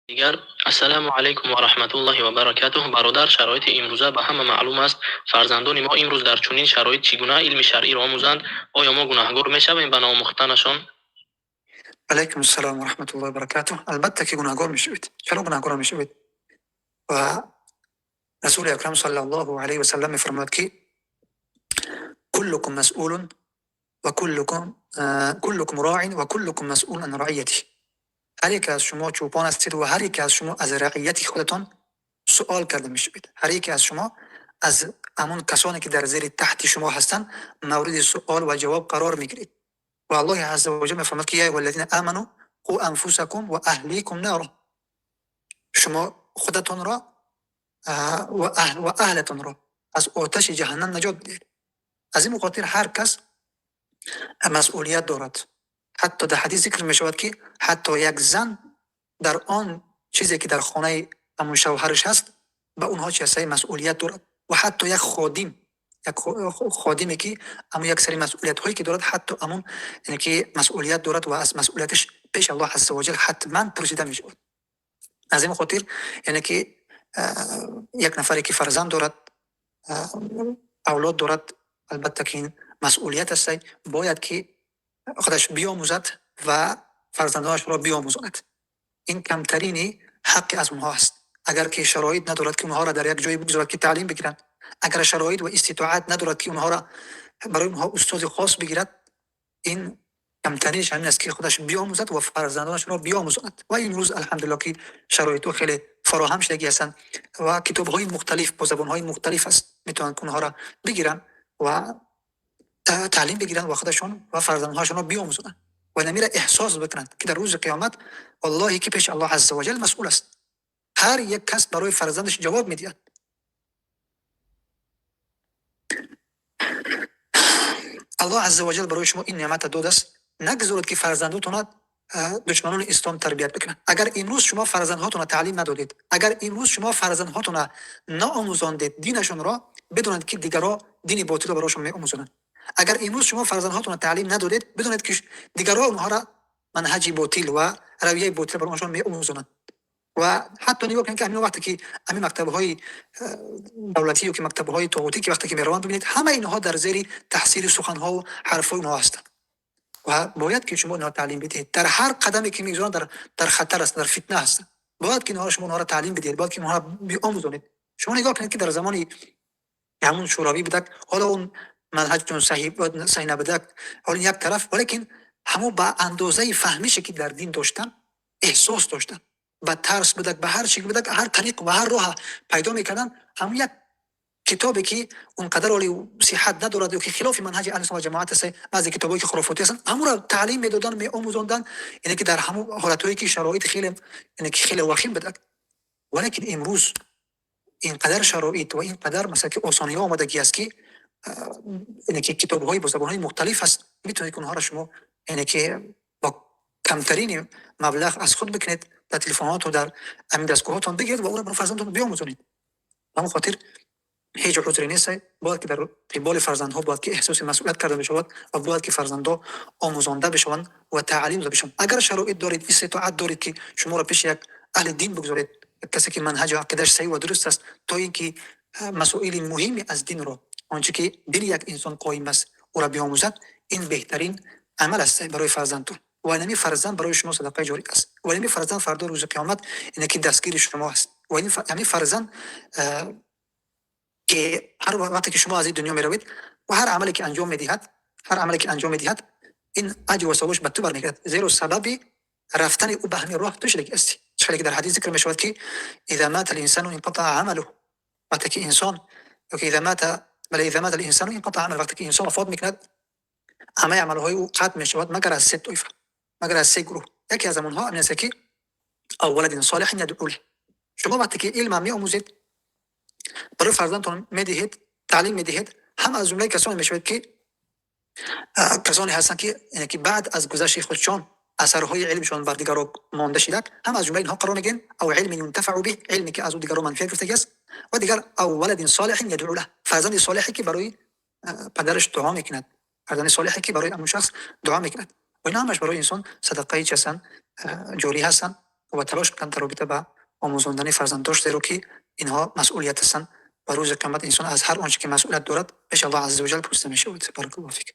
Дигар: Ассалому алайкум ва раҳматуллоҳи ва баракатуҳ. Бародар, шароити имрӯза ба ҳама маълум аст. Фарзандони мо имрӯз дар чунин шароит чӣ гуна илми шаръиро омӯзанд? Оё мо гунаҳгор мешавем ба наомӯхтанашон? Алайкум ассалом ва раҳматуллоҳи ва баракатуҳ. Албатта ки гунаҳгор мешавед. Чаро гунаҳгор мешавед? Ва Расули Акрам саллаллоҳу алайҳи васаллам мефармояд, ки куллукум масъулун ва куллукум роин ва куллукум масъулун ан раиятиҳ. Ҳар яке аз шумо чӯпон ҳастед ва ҳар яке аз шумо аз раияти худатон суол карда мешавед. Ҳар яке аз шумо аз ҳамон касоне ки дар зери таҳти шумо ҳастанд мавриди суол ва ҷавоб қарор мегиред. Ва Аллоҳи азза ва ҷалла мефармояд, ки я айюҳаллазина аману қу анфусакум ва аҳликум нара. Шумо худатонро ва аҳлатонро аз оташи ҷаҳаннам наҷот бидиҳед. Аз ин хотир ҳар кас масъулият дорад. Ҳатто дар ҳадис зикр мешавад, ки ҳатто як зан дар он чизе ки дар хонаи ҳамон шавҳараш ҳаст, ба онҳо чи ҳастаи масъулият дорад. Ва ҳатто як ходим, як ходиме ки ҳамон як сари масъулиятҳое ки дорад, ҳатто ҳамон яъне ки масъулият дорад ва аз масъулияташ пеш Аллоҳ азза ва ҷал ҳатман пурсида мешавад. Аз ин хотир яъне ки як нафаре ки фарзанд дорад, авлод дорад, албатта ки ин масъулият аст, бояд ки худаш биомӯзад ва фарзандонашро биомӯзонад. Ин камтарини ҳаққи аз онҳо аст. Агар ки шароит надорад, ки онҳоро дар як ҷое бигузорад, ки таълим бигиранд, агар шароит ва иститоат надорад, ки онҳоро барои онҳо устоди хос бигирад, ин камтаринаш ҳамин аст, ки худаш биомӯзад ва фарзандонашро биомӯзонад. Ва имрӯз алҳамдулиллоҳ ки шароитҳо хеле фароҳам шудагӣ ҳастанд ва китобҳои мухталиф бо забонҳои мухталиф аст, метавонанд ки онҳоро бигиранд ва таълим бигиранд ва худашон ва фарзандҳояшонро биомӯзонанд ва инамиро эҳсос бикунанд, ки дар рӯзи қиёмат валлоҳе ки пеши Аллоҳ азза ва ҷал масъул аст. Ҳар як кас барои фарзандаш ҷавоб медиҳад. Аллоҳ азза ва ҷал барои шумо ин неъматро додааст, нагузоред, ки фарзандотонро душманони ислом тарбият бикунанд. Агар имрӯз шумо фарзандҳотонро таълим надодед, агар имрӯз шумо фарзандҳотонро наомӯзондед динашонро, бидонед, ки дигарро дини ботилро барояшон меомӯзонанд. Агар имрӯз шумо фарзандҳотонро таълим надодед, бидонед, ки дигарро онҳоро манҳаҷи ботил ва равияи ботил барояшон меомӯзонанд. Ва ҳатто нигоҳ кунед, ки ҳамин вақте ки ҳамин мактабҳои давлатӣ ё ки мактабҳои тоғутӣ ки вақте ки мераванд, бибинед, ҳама инҳо дар зери таҳсири суханҳову ҳарфҳои онҳо ҳастанд. Ва бояд ки шумо инҳоро таълим бидиҳед. Дар ҳар қадаме ки мегузоранд, дар хатар ҳастанд, дар фитна ҳастанд. Бояд ки инҳоро шумо онҳоро таълим бидиҳед, бояд ки онҳоро биомӯзонед. Шумо нигоҳ кунед, ки дар замони ҳамун шӯравӣ будак, ҳоло он манҳаҷ чун саҳӣ набудак, ҳоло як тараф, валекин ҳамон ба андозаи фаҳмише ки дар дин доштанд, эҳсос доштанд, ба тарс будак, ба ҳар чи будак, ҳар тариқ ва ҳар роҳа пайдо мекарданд. Ҳамун як китобе ки он қадар оли сиҳат надорад ё ки хилофи манҳаҷи аҳли суннат ва ҷамоат аст, баъзе китобҳое ки хурофотӣ ҳастанд, ҳамонро таълим медоданд, меомӯзонданд, яъне ки дар ҳамон ҳолатҳое ки шароит хеле, яъне ки хеле вахим будак. Валекин имрӯз ин қадар шароит ва ин қадар масалан ки осониҳо омадагӣ аст, ки яъне ки китобҳои бо забонҳои мухталиф ҳаст, метавонед ки онҳоро шумо яъне ки бо камтарини маблағ аз худ бикунед, дар телефонҳотон, дар ҳамин дастгоҳҳотон бигиред ва онро ба фарзандатон биомӯзонед. Ба ҳамон хотир ҳеҷ узре нест, бояд ки дар қиболи фарзандҳо бояд ки эҳсоси масъулият карда бишавад ва бояд ки фарзандҳо омӯзонда бишаванд ва таълим дода бишаванд. Агар шароит доред, иститоат доред, ки шуморо пеши як аҳли дин бигузоред, касе ки манҳаҷу ақидааш саҳӣ ва дуруст аст, то ин ки масоили муҳими аз динро, он чи ки дини як инсон қоим аст, ӯро биомӯзад, ин беҳтарин амал аст барои фарзандтон. Ва инами фарзанд барои шумо садақаи ҷорӣ аст. Ва инами фарзанд фардо рӯзи қиёмат ине ки дастгири шумо аст. Ва ҳамин фарзанд ки ҳар вақте ки шумо аз ин дунё меравед ва ҳар амале ки анҷом медиҳад, ҳар амале ки анҷом медиҳад, ин аҷру ва савобаш ба ту бармегардад, зеро сабаби рафтани ӯ ба ҳамин роҳ ту шудагӣ ҳастӣ. Чӣ ки дар ҳадис зикр мешавад, ки иза мата л-инсану инқатаа амалуҳ, вақте ки инсон ё ки иза мата, бале, иза мата л-инсану инқатаа амалуҳ, вақте ки инсон вафот мекунад, ҳамаи амалҳои ӯ қатъ мешавад, магар аз се тоифа, магар аз се гурӯҳ. Яке аз онҳо ҳамин аст, ки ав валадин солиҳин ядъу лаҳ. Шумо вақте ки илмам меомӯзед, барои фарзандтон медиҳед, таълим медиҳед, ҳам аз ҷумлаи касоне мешавед, ки касоне ҳастанд, ки яъне ки баъд аз гузашти худшон асарҳои илмшон бар дигарро монда шидак, ҳам аз ҷумлаи инҳо қарор мегирем. Ав илмин юнтафау биҳ, илме ки аз ӯ дигарро манфиат гирифтагӣ аст. Ва дигар ав валадин солиҳин ядъу лаҳ, фарзанди солиҳе ки барои падараш дуо мекунад, фарзанди солиҳе ки барои ҳамон шахс дуо мекунад. Ва ин ҳамаш барои инсон садақаи чи ҳастанд, ҷорӣ ҳастанд. Ва талош кунанд дар робита ба омӯзондани фарзандош, зеро ки инҳо масъулият ҳастанд ва рӯзи қиёмат инсон аз ҳар он чи ки масъулият дорад, пеши Аллоҳ азза ва ҷал пурсида мешавад. Баракаллоҳу фик.